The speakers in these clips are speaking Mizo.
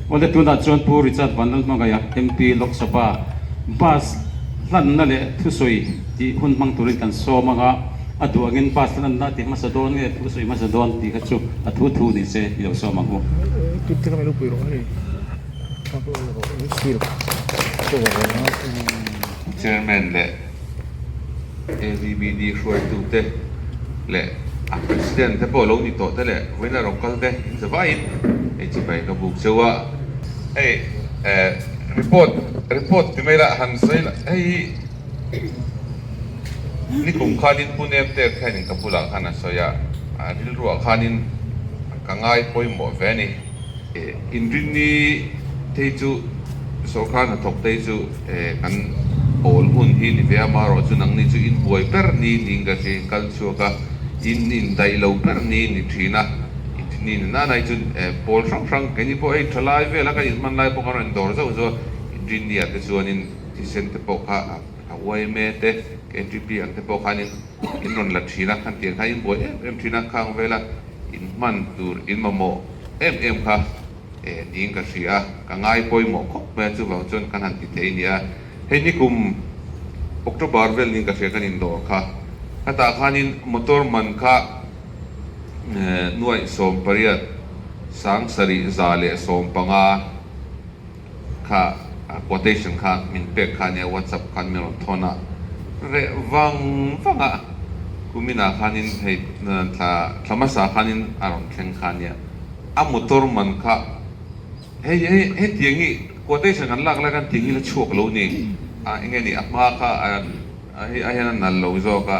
Awle tunah chuan Pu Richard Vanlalhmangaiha MP Lok Sabha bus hlanna leh thusawi tih hun hmang turin kan sawm ang a, a duh angin bus hlanna ti hmasa dawn nge thusawi hmasa dawn tih kha chu a thu thu ni se i lo sawm ang u. Chairman leh AVBD hruaitute leh a President te pawh lo ni tawh te leh vawiin a rawn kal te in zavaiin hei chibai ka buk cheu a. Hei report report ti mai la han sawi la hei hi nikum khanin Pu Nemte khianin ka bulah khan a sawi a, a rilruah khanin ka ngai pawimawh ve a ni. Inrinni te chu sorkar hnathawk te chu kan awl hun hi ni ve a, amaherawh chu nangni chu in buai ber ni niin ka hria, in kal chhuak a, in indaih lo ber ni ni thin a, inrinni ni nana hi chu pawl hrang hrang keini pawh hei tha lai vela kan inhman lai pawh kan rawn dawr zauh zauh a, inrinni ah te chuanin thisen te pawh kha a yma te KTP ang te pawh khanin in rawn la thin a, khan tiang khan in buai em em thin a, khang vela in hman tur in mamawh em em kha niin ka hria a, ka ngai pawimawh khawp mai a, chuvang chuan kan han ti thei nia. Hei nikum October vel niin ka hria kan indawr kha, khatah khanin motor man kha nuaih 18 7115 Kha quotation kha min pek kha ania whatsapp khan min rawn thawn a, reh vang vang a kuminah khanin hei thla thla hmasa khanin a rawn thleng kha ania, a motor man kha hei hei hetiang hi quotation kan lak lai khan tiang hi la chhuak lo ni a enge ni a hma kha a hei a hian a nal lo zawk a,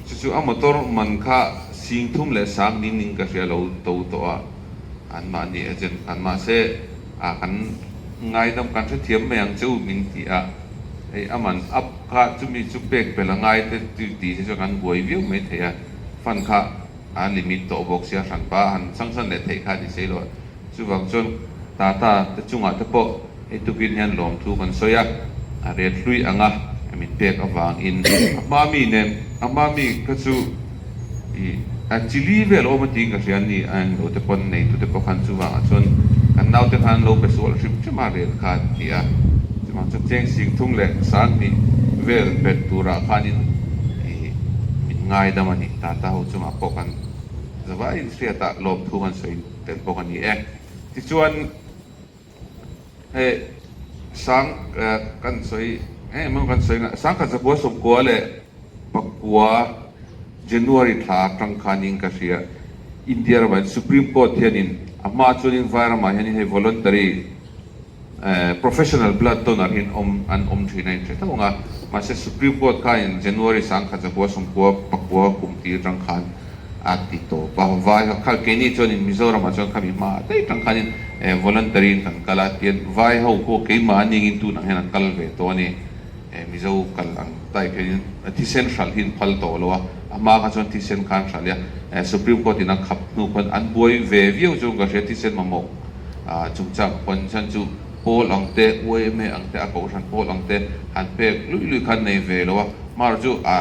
chu chu a motor man kha 30 sang ning ning ka hria lo to tawh a. Anmahni agent khan mahse ah kan ngaidam kan hrethiam mai ang che u min ti a, hei a man up kha chumi chu pek pel a ngai te chu tih hi chuan kan buai viau mai thei a, fund kha a limit tawh bawk sia hranpa han sangsan leh theih kha a ni sei lo a, chuvang chuan Tata te chungah te pawh hei tukin hian lawmthu kan sawi a, a ret hlui ang a min pek avangin a hma mi nen a hma mi kha chu ih a chili vel awm a tiin ka hria a ni a englo te pawn neitu te pawh khan chuvangah chuan kan naute khan an lo pe sual hrim hrim a rel kha an ti a, chuvang chuan cheng 32 vel bet turah khanin ih min ngaidam a ni Tata ho chungah pawh kan zavaiin hriatah lawmthu kan sawi tel bawk a ni e. Tichuan. Hei sang kan sawi eng emaw kan sawi 1994 January thla atang khanin ka hria India ramah hian Supreme Court hianin a hma chuanin vai ramah hianin hei voluntary professional blood donor hi an awm an awm thin a inhre tho ang a mahse Supreme Court khanin January 1999 kum tir atang khan A ti tawp a, vai ho kha keini chuanin Mizoramah chuan khami hma daih tang khanin voluntary in kan kal a, tian vai ho pawh keimah aningin tunah hian an kal ve tawh a ni. Mizo kal ang type hianin thisen hralh hi an phal tawh lo a, a hma kha chuan thisen kha an hralh a, Supreme Court in a khap hnu khawn an buai ve viau chuan ka hria thisen mamawh chungchang khawn chuan chu pawl ang te, yma ang te, a kohhran pawl ang te han pek luih luih kha an nei ve lo a, hmar chu a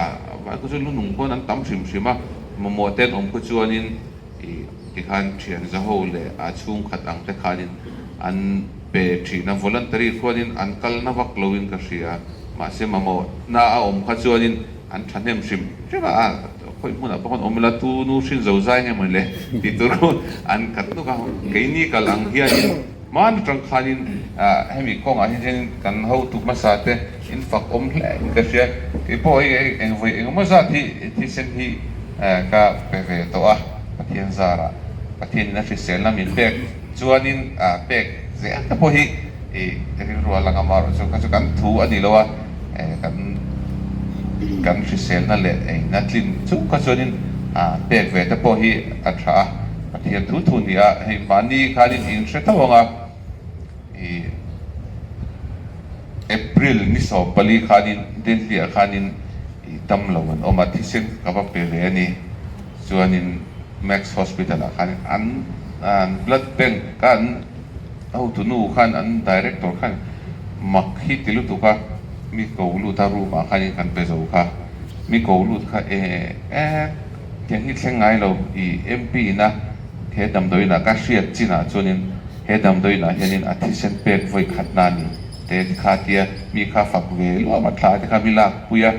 vai khaw chu lu nung khawn an tam hrim hrim a, mamawh te an awm khaw chuanin ih tikhan thian zaho leh a chhungkhat ang te khanin an pe thin a, voluntary khuanin an kal na vak loin ka hria, mahse mamawh na a awm kha chuanin an thahnem hrim hrim a, khawi hmunah pawh khan awm ila tu nu hrin zo zai nge mawni le tih tur an khat nuk a, keini kal ang hianin. Hmaan atang khanin hemi kawngah hian hianin kan hotu hmasa te in fak awm hle in ka hria. Kei pawh hei eng vawi engemaw zat hi thisen hi ka pe ve tawh a, Pathian zarah Pathianin a hriselna min pek chuanin pek zel te pawh hi. I rilru a lang a, amaherawhchu kha chu kan thu a ni lo a, kan kan hriselna leh eina tlin chung kha chuanin pek ve te pawh hi a tha a, Pathian thu thu ni a, hei mahni khanin in hre tho ang a, i April ni 14 khanin Delhi ah khanin i tam lo an awm a, thisen ka va pe ve a ni, chuanin Max Hospital ah khanin an an blood bank a an. A hotunu khan an director khan mak hi ti lutuk a, mi ko lut a room ah khanin kan pe zo kha, mi ko lut kha e e tiang hi thleng ngai lo i MP in a he damdawiin ah ka hriat chin ah chuanin he damdawiin ah hianin a thisen pek vawi khat na ni te ti kha tia mi kha fak ve luam a thla te kha mi lak pui a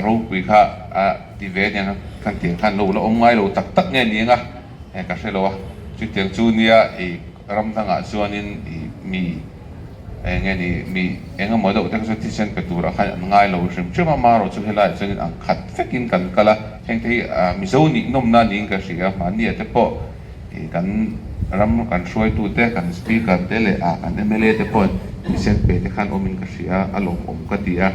ropui kha a ti ve aniang khan tiang khan lo la awm ngai lo tak tak nge ni ang a. He ka hre lo a, chutiang chu nia i ram dangah chuanin i mi eng nge ni mi eng emaw deuh te kha chu thisen pe turah khan an ngai lo hrim hrim a, marawh chu helaiah chuanin ang khat vekin kan kal a, heng te hi Mizo nih nawmna niin ka hria, mahnia te pawh i kan ram kan hruaitu te, kan speaker te leh ah kan mla te pawh thisen pe te khan awmin ka hria, a lawmawm ka ti a,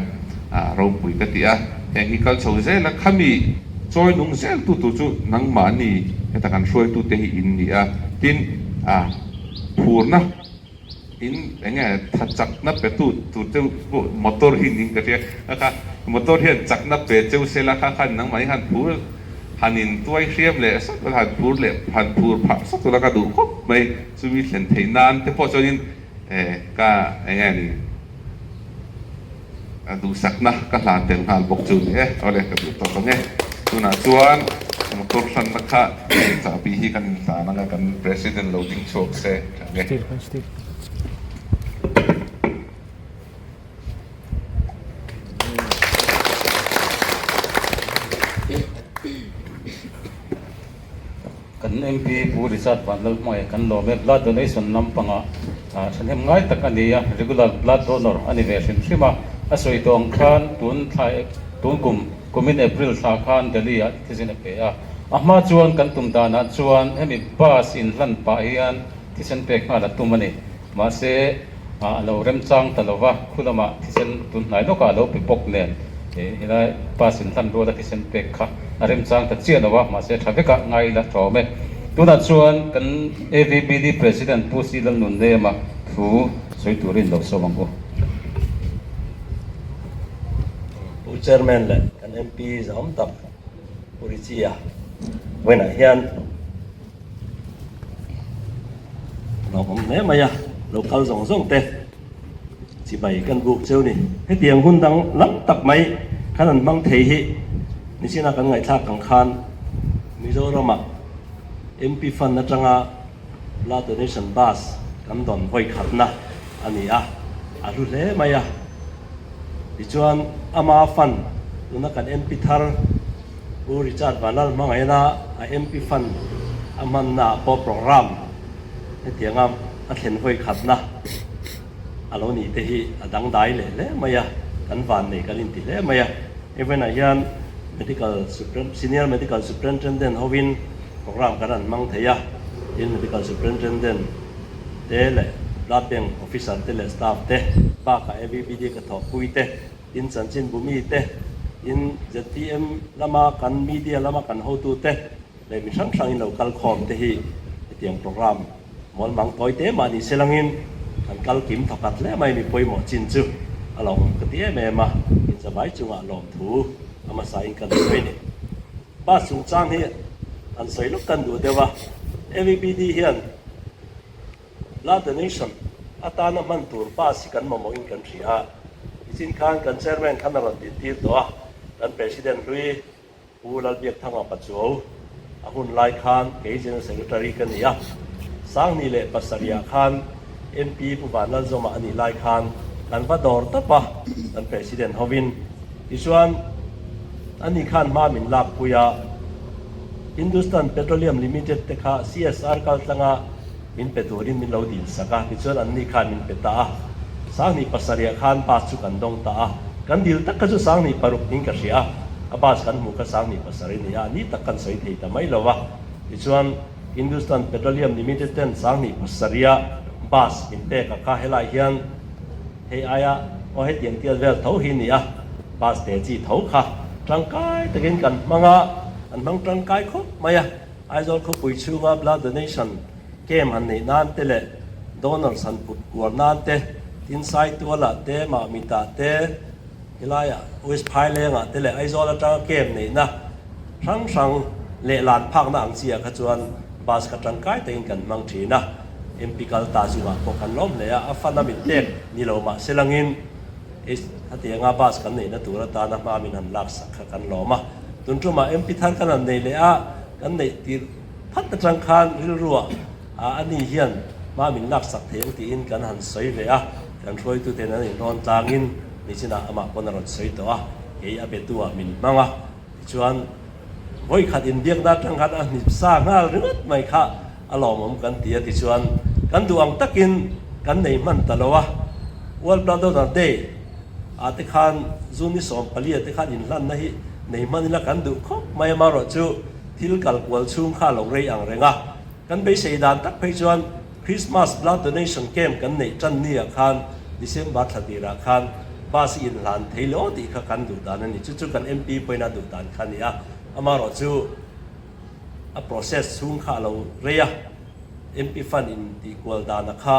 ropui ka ti a, heng hi kal chho zel a, khami. Chawi nung zel tu tur chu nangmahni heta kan hruaitute hi in ni a, tin a phurna in eng nge tha chakna pe tu tur cheu pawh motor hi niin ka hria a kha motor hian chakna pe cheu sela kha khan nangmahni han phur han in tuai hriam leh sawt ula han phur leh han phur phah sawt ula ka duh khawp mai chumi thlen theih nan te pawh chuanin ka eng nge ni. A duhsakna ka hlan tel nghal bawk chu ni e. Awle, ka duh tawp ang e. Tunah chuan motor hlanna kha chahbi hi kan inhlan ang a, kan President lo ding chhuak se tha ang e. Kan MP Pu Richard Vanlalhmawia kan lawm e. Blood donation lampangah thahnem ngai tak a ni a, regular blood donor a ni ve hrim hrim a. A sawi tawh ang khan tun thla tun kum kumin April thla khan Delhi ah thisen a pe a. A hma chuan kan tum danah chuan hemi bus inhlan pah hian thisen pek nghal a tum a ni. Mahse, a lo remchang ta lo va, khu lamah thisen tun hnai lawkah a lo pe bawk nen helai bus in hlan ruala thisen pek kha a remchang ta chiah lo a, mahse tha vekah ngai ila tha awm e. Tunah chuan kan AVBD President Pu Si Lalnunlema thu sawi turin lo sawm ang u. Pu Chairman leh kan MP zahawm tak Pu Richie-a vawiinah hian Lawmawm hle mai a, lo kal zawng zawng te chibai kan buk cheu ni. Hetiang hun dang lam tak mai khan an hmang thei hi nichina kan ngaihthlak ang khan Mizoramah MP Fund atanga Blood Donation Bus kan dawn vawi khatna a ni a, a hlu hle mai a. Tichuan ama fund tuna kan MP thar Pu Richard Vanlal hmangaihna a MP Fund a hmanna ah pawh programme hetianga a thlen vawi khatna a lo nih te hi a dangdai leh hle mai a, kan vannei kan inti hle mai a. Even ah hian Medical Senior Medical Superintendent hovin programme kan han hmang thei a, tin Medical Superintendent te leh Blood Bank Officer te leh Staff te bakah AVBD ka thawhpui te, In chanchinbu mite, in zpm lama kan media lama kan hotute leh mi hrang hrangin lo kal khawm te hi hetiang programme mawlmang tawi te mah ni se langin kan kal kim thawkhat hle mai mi pawimawh chin chu a lo awm ka ti em em a, inzavai chungah lawmthu a hmasa in kan sawi ni. Bus chungchang hi an sawi lawk kan duh deuh a, AVBD hian Blood donation atana hman tur bus hi kan mamawhin kan hria a, nichin khan kan chairman khan a rawn dintir tawh a, kan president hlui Pu Lalbiakthanga Pachuau a hun lai khan kei General Secretary ka ni a, 2007 ah khan MP Pu Vanlalzawma a nih lai khan kan va dawr tawp a, kan president hovin tichuan ani khan hma min lakpui a, Hindustan Petroleum Limited te kha CSR kaltlanga Min pe turin min lo dil sak a, tichuan anni khan min pe ta a. 2007 ah khan bus chu kan dawng ta a, kan dil tak kha chu 26 niin ka hria a, a bus kan hmuh kha 27 ni a, ni tak kan sawi thei ta mai lo a. Tichuan Hindustan Petroleum Limited ten 27 ah Bus min pek a kha helai hian hei aia aw hetiang tial vel tho hi ni a, bus te chi tho kha tangkai takin kan hmang a, an hmang tangkai khawp mai a, Aizawl khawpui chhunga blood donation camp han neih nan te leh donors han put kual nan te, tin Saitualah te, Mahmitah te, helaiah West Phailengah te leh Aizawl atanga camp neihna hrang hrang leh lan phakna ang chi ah kha chuan bus kha tangkai takin kan hmang thin a, MP kal ta zungah pawh kan lawm hle a, a fan a min pek ni lo mah se langin hetianga bus kan neihna tur atana hma min han laksak kha kan lawm a, tun tumah MP thar kan han nei leh a, kan neih tirh phat atang khan rilruah a ni hian hma min laksak thei ang tiin kan han sawi ve a, kan hruaituten an inrawn tlangin nichinah amah pawn a rawn sawi tawh a, kei a betu-ah min hmang a. Tichuan, vawikhat inbiakna atang khan a hnip sa nghal ringawt mai kha a lawmawm kan ti a. Tichuan, kan duh ang takin kan nei hman ta lo a. World Blood Donor Day ah te khan June ni 14 ah te khan inhlanna hi nei hman ila kan duh khawp mai a. Amaherawhchu, thil kal kual chhung kha a lo rei ang reng a. Kan beisei dan tak phei chuan Christmas Blood Donation Camp kan neih tan ni ah khan December thla tirah khan bus i inhlan thei lo tih kha kan duh dan a ni. Chu chu kan MP pawhin a duh dan kha a ni a. Amaherawhchu a process chhung kha a lo rei a, MP fund in tih kual dana kha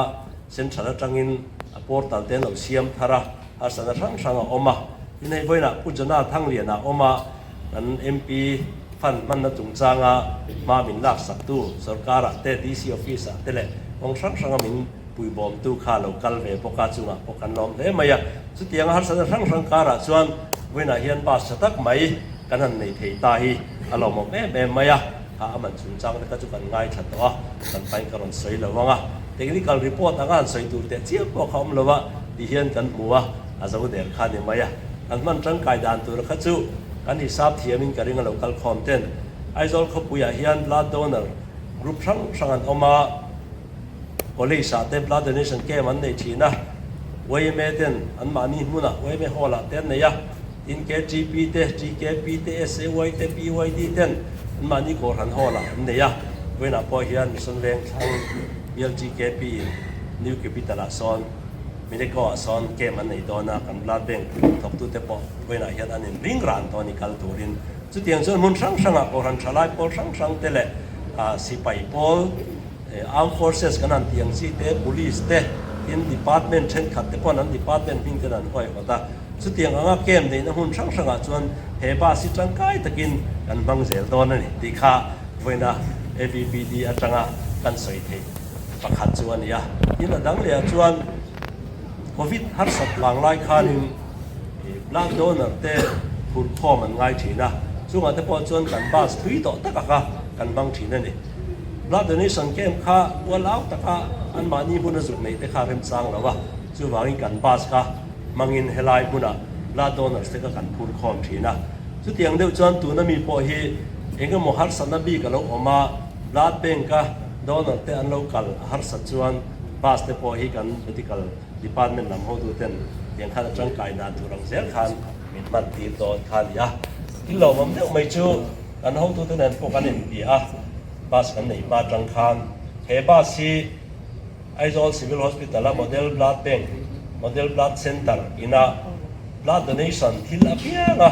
central atangin a portal te an lo siam thar a, harsatna hrang hrang a awm a. Tin hei vawiinah Pu Jona Thangliana a awm a, kan MP fund hmanna chungchanga hma min laksaktu sorkarah te, DC office ah te leh kawng hrang hranga min puibawmtu kha lo kal ve bawk a, chungah pawh kan lawm hle mai a. Chutianga harsatna hrang hrang karah chuan vawiinah hian bus tha tak mai kan han nei thei ta hi a lawmawm em em mai a, kha a man chungchang te kha chu kan ngaithla tawh a, kan pain ka rawn sawi lo ang a. Technical report anga han sawi tur teh chiam pawh kha awm lo a ti hian kan hmu a, a zo der kha a ni mai a. Kan hman tangkai dan tur kha chu kan hisap thiamin ka ring a lo kal khawm ten. Aizawl khawpuiah hian blood donor group hrang hrang an awm a. College ah te blood donation camp an nei thin a, yma ten an mahni hmunah yma hall ah te an nei a, tin KTP te, TKP te, SAY te, PYD ten an mahni Kohhran hall ah an nei a, vawiinah pawh hian Mission Vengthlang bial TKP in New Capital ah sawn Medico ah sawn camp an nei dawn a, kan blood bank thawktute pawh vawiinah hian an inring ran tawh a ni kal turin. Chutiang chuan hmun hrang hrangah Kohhran thalai pawl hrang hrang te leh sipai pawl, Armed Forces kan han tih ang chi te, Police te, tin Department thenkhat te paw'n an Department hming ten an huaihawt a. Chutiang anga camp neihna hmun hrang hrangah chuan he bus hi tangkai takin kan hmang zel dawn a ni tih kha vawiina AVBD atanga kan sawi theih pakhat chu a ni a. Tin a dang lehah chuan Covid harsat vang lai khanin blood donor te phurkhawm an ngai thin a, chungah te pawh chuan kan bus thui tawh tak aka kan hmang thin a ni. Blood donation camp kha ualau taka anmahni hmuna zuk neih te kha remchang lo a, chuvangin kan bus kha hmangin helai hmuna blood donors te kha kan phur khawm thin a. Chutiang deuh chuan tuna mi pawh hi eng emaw harsatna bik a lo awm a, blood bank a donor te an lo kal a harsat chuan bus te pawh hi kan medical department lam hotu ten tiang khan a tangkai dan tur ang zel khan min hman tir dawn kha a ni a. Thil lawmawm deuh mai chu. Kan hotute nen pawh kan inti a, bus kan neih hma atang khan he bus hi Aizawl Civil Hospital a Model Blood Bank, Model Blood Centre ina blood donation thil apianga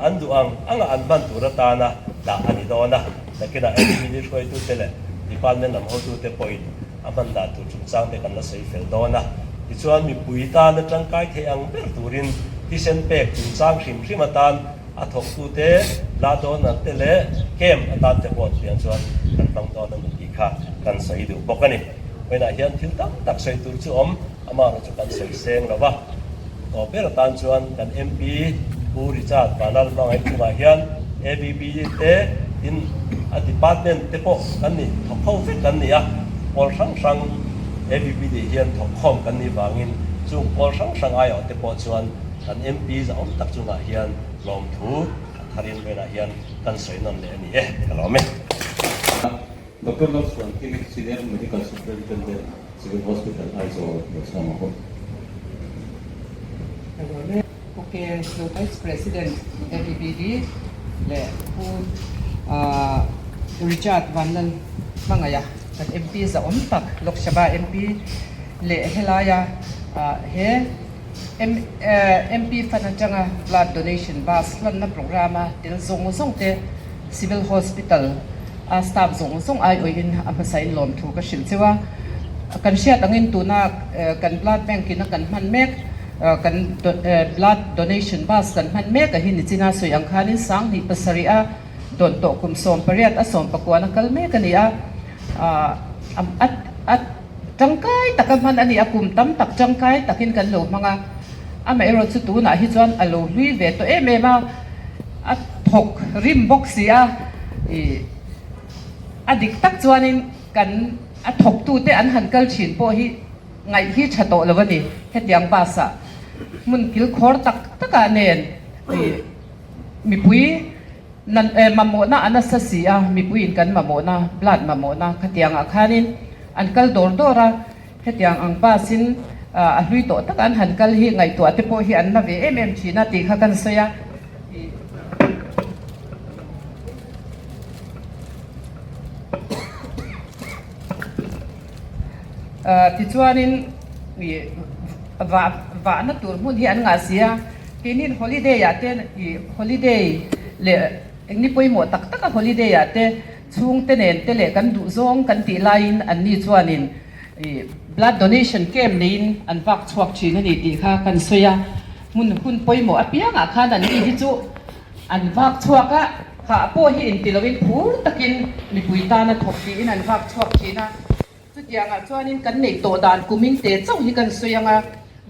an duh ang anga an hman tur atana dah a ni dawn a. Nakinah NPD hruaitute leh department lam hotute pawhin a hman dan tur chungchang te kan la sawi fel dawn a. Tichuan mipui tana tangkai theih ang ber turin thisen pek chungchang hrim hrim atan A thawktute la donor te leh camp atan te pawh chutiang chuan kan hmang dawn a ni tih kha kan sawi duh bawk a ni. Vawiinah hian thil tam tak sawi tur chu awm, amaherawhchu kan sawi seng lo va. Tawp ber atan chuan kan MP Pu Richard Vanlal hmangaih chungah hian ABB te tin a department te pawh kan ni thawk ho vek kan ni a, pawl hrang hrang ABB tih hian thawk khawm kan nih vangin chung pawl hrang hrang aiawh te pawh chuan Kan MP zahawm tak chungah hian lawmthu a tharin velah hian kan sawi nawn leh a ni e, ka lawm e. Doctor Lalchhuankimi, Senior Medical Superintendent, Civil Hospital, Aizawl, Lawsawm a hawt. Ka lawm e. Ok, Zo Vice President ABBD leh Pu Richard Vanlal Hmangaiha, kan MP zahawm tak, Lok Sabha MP. leh helaia he MP Fund atanga Blood Donation Bus hlanna programme-a tel zawng zawng te Civil Hospital a staff zawng zawng aiawhin a hmasain lawmthu ka hrilh cheu a. Kan hriat angin tuna kan Blood Bank ina kan hman mek kan Blood Donation Bus kan hman mek a hi nichina sawi ang khanin 2007 a dawn tawh kum 18 a sawmpakuan a kal mek a ni a. A tangkai taka hman a ni a, kum tam tak tangkai takin kan lo hmang a, amaherawh chu tunah hi chuan a lo hlui ve tawh em em a, a thawk rim bawk si a, ih a dik tak chuanin kan a thawktute an han kal thin pawh hi ngaih hi tha tawh lo a ni, hetiang bus ah hmun kilkhawr tak takah nen ih mipui. Nan eh mamawhna a nasa si a, mipuiin kan mamawhna, blood mamawhna khatiangah khanin an kal dawr dawr a, hetiang ang bus in a hlui tawh tak an han kal hi ngaihtuah te pawh hi an na ve em em thin a tih kha kan sawi a. Tichuanin ih vah vahna tur hmun hi an ngah si a, keinin holiday ah te ih holiday leh eng ni pawimawh tak tak a holiday ah te chhungte nen te leh kan duh zawng kan tih laiin an ni chuanin ih blood donation camp neiin an vak chhuak thin a ni tih kha kan sawi a, hmun hun pawimawh apiangah khan an ni hi chu an vak chhuak a. Hah pawh hi inti loin phur takin mipui tana thawk tiin an vak chhuak thin a. Chutiangah chuanin kan neih tawh dan kumin te chauh hi kan sawi ang a,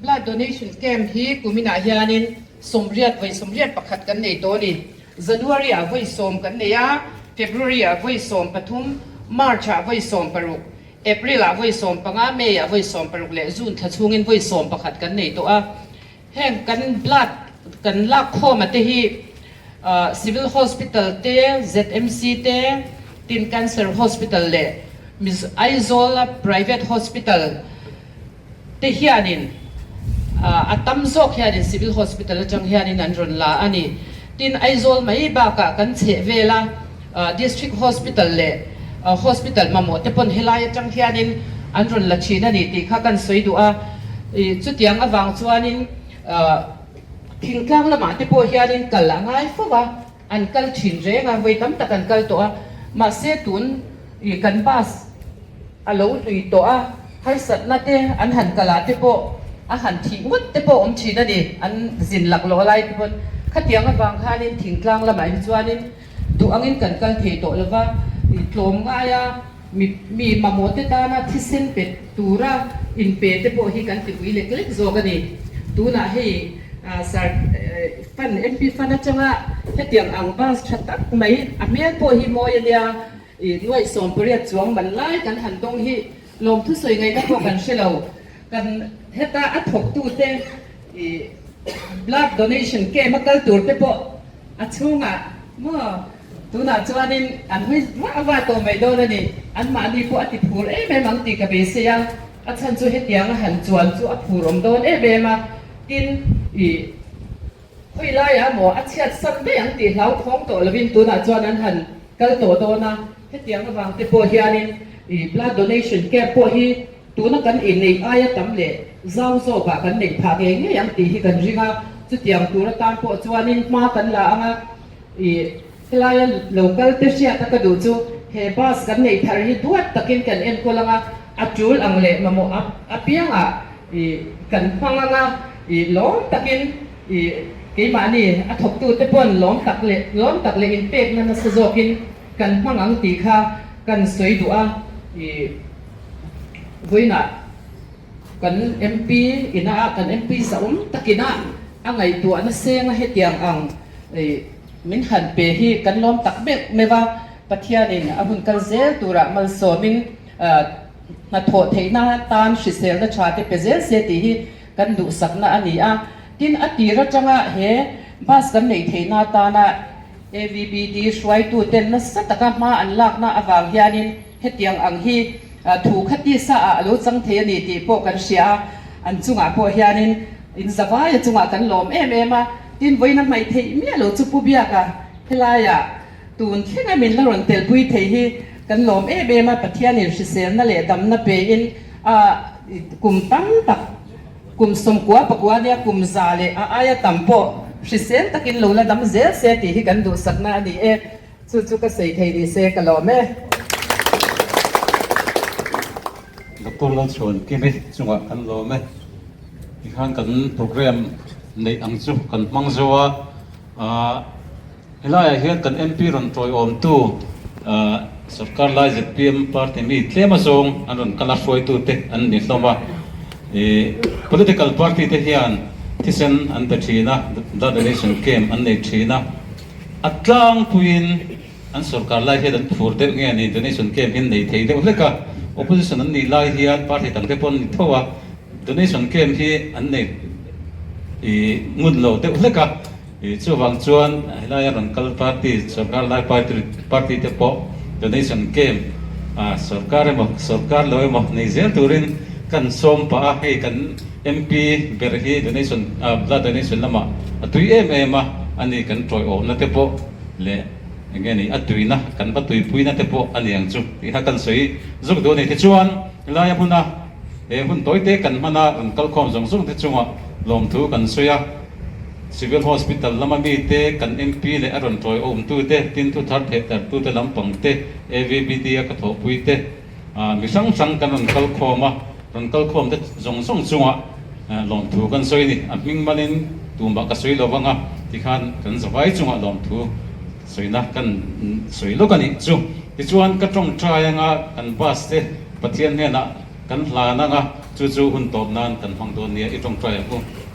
Blood Donation Camp hi kuminah hianin 80 vawi 81 kan nei tawh a ni. January-ah vawi sawm kan nei a, February-ah vawi 13, March-ah vawi 16, April-ah vawi 15, May-ah vawi 16 leh June thla chhungin vawi 11 kan nei tawh a. Heng kan blood kan lak khawma te hi Civil Hospital te, ZMC te, tin Cancer Hospital leh Aizawl a Private Hospital te hianin a tam zawk hianin Civil Hospital atang hianin an rawn la a ni. Tin Aizawl mai bakah kan chheh vela District Hospital leh Hospital mamawh te pawn helai atang hianin an rawn la thin a ni tih kha kan sawi duh a. Chutiang avang chuanin thingtlang lamah te pawh hianin kal a ngai fo a, an kal thin reng a, vawi tam tak an kal tawh a. Mahse tun kan bus a lo hlui tawh a, harsatna te an han kal ah te pawh a han thih ngawt te pawh awm thin a ni, an zin laklawh lai te pawn. Khatiang avang khanin thingtlang lamah hi chuanin Duh angin kan kal thei tawh lova, tlawm ngaia mi mi mamawhte tana thisen pe tura inpe te pawh hi kan ti ui lek lek zawk a ni. Tunah hei Sir Fund, MP Fund atanga hetiang ang bus tha tak mai, a hmel pawh hi mawi a nia, nuaih 18 chuang man lai kan han dawng hi lawmthu sawi ngaihna pawh kan hre lo. Kan heta a thawktute blood donation camp a kal tur te pawh A chhungah maw tunah chuanin an hawi vah vah tawh mai dawn a ni. Anmahni pawh a ti phur em em ang tih ka beisei a, a chhan chu hetiang a han chuan chu a phur awm dawn em em a, tin ih khawi laiah maw a chhiat san daih ang tih hlauthawng tawh lovin tunah chuan an han kal tawh dawn a, hetiang avang te pawh hianin ih blood donation camp pawh hi Tuna kan inneih aia tam leh zau zawkah kan neih phah ngei ngei ang tih hi kan ring a, chutiang tur atan pawh chuanin hma kan la ang a, ih helaia lo kal te hriata ka duh chu he bus kan neih thar hi duat takin kan enkawl ang a, a tul ang leh mamawh apiangah ih kan hmang ang a, ih lawm takin ih keimahni a thawktute pawn lawm tak leh lawm tak leh inpekna nasa zawkin kan hmang ang tih kha kan sawi duh a, ih. Vawiinah kan MP ina kan MP zahawm takina a ngaihtuahna senga hetiang ang min han pe hi kan lawm tak meuh meuh a, Pathianin a hun kal zel turah malsawmin hnathawh theihna tan hriselna tha te pe zel se tih hi kan duhsakna a ni a. Tin, a tir atanga he bus kan neih theihna atana AVBD hruaituten nasa taka hma an lakna avang hianin Hetiang ang hi thu kha tisa ah a lo chang thei a ni tih pawh kan hria a, an chungah pawh hianin in zavaia chungah kan lawm em em a, tin vawiin a hmaih theih miah lo chu Pu Biaka helaiah tun thlenga min la rawn telpui thei hi kan lawm em em a, Pathianin hriselna leh damna pein a. kum tam tak, kum 94 nia kum za leh a aia tam pawh hrisel takin lo la dam zel se tih hi kan duhsakna a ni e. Chu chu ka sawi thei ni se ka lawm e. Doctor Lalchhuankimi chungah kan lawm e. Tikhan kan program neih ang chu kan hmang zo a. Helaiah hian kan MP rawn tawiawmtu sorkar lai zpm party mi tlem azawng an rawn kal a, hruaitute an ni hlawm a. Political party te hian thisen an pe thin a, blood donation camp an nei thin a. A tlangpuiin an sorkar lai hian an phur deuh nge ni donation camp hi an nei thei deuh hlek a, opposition an nih lai hian party dang te pawh an ni tho a, donation camp hi an nei ngun lo deuh hlek a. Chuvang chuan helaia rawn kal party, sorkar lai party te pawh donation camp sorkar emaw sorkar lo emaw nei zel turin kan sawm pah a, hei kan MP ber hi donation blood donation lamah a tui em em a, ani kan tawiawmna te pawh leh enge ni a tuina kan va tuipuina te pawh a ni ang chu tih kha kan sawi zuk duh a ni. Tichuan helaia hmuna he hun tawite kan hman a rawn kalkhawm zawng zawng te chungah lawmthu kan sawi a. Civil Hospital lama mite, kan MP leh a rawn tawiawmtute, tin thu thar thehtartute lampangte, AVBD a ka thawhpuite, mi hrang hrang kan rawn kal khawm a, rawn kal khawm te zawng zawng chungah lawmthu kan sawi a ni. A hming malin tumah ka sawi lo vang a, tikhan kan zavai chungah lawmthu sawina kan sawi lawk a nih chu. Tichuan ka tawngtai anga kan bus te Pathian hnenah kan hlan anga chu chu hun tawp nan kan hmang dawn nia i tawngtai ang u.